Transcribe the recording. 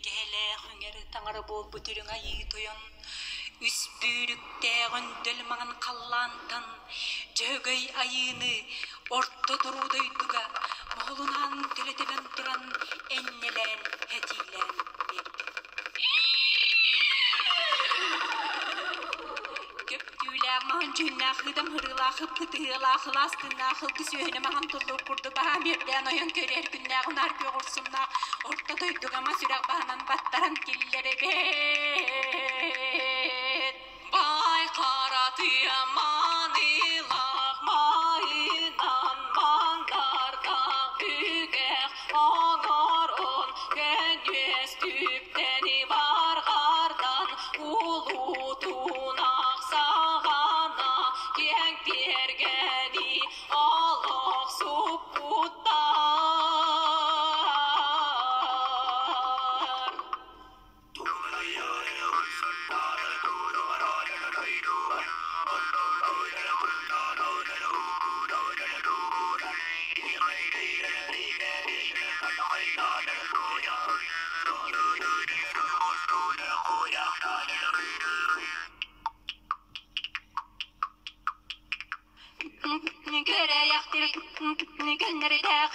Эйгэлээх үҥэр таҥара буолбут үрүҥ айыы тойон үс бүүрүктээх өндөл маҥан халлаантан Дьөһөгөй айыыны орто туруу дойдуга моһолунаан төлө тэбэн туран энньэлээн этиилээн биэрбит. Көптүүлээх маһын дьүһүннээх ыыдам ырыылаах ыппытыһыалаах ылаас тыыннаах ылгы сүөһүнэ маһын туллук курдук баһаам үөрдээн ойон көрөр күннээх унаар күөх урсуннаах орто дойдуга мас үрэх баһынан баттаран киллэрэбит. Баай хара тыа маанылаах маайынан мандардаах түгэх оҥорон көнүөс түптэни барҕардан улуутунах саҕана киэҥ тиэргэни олох суппуттар. Кэрэйэхтэр көннөрүлээх.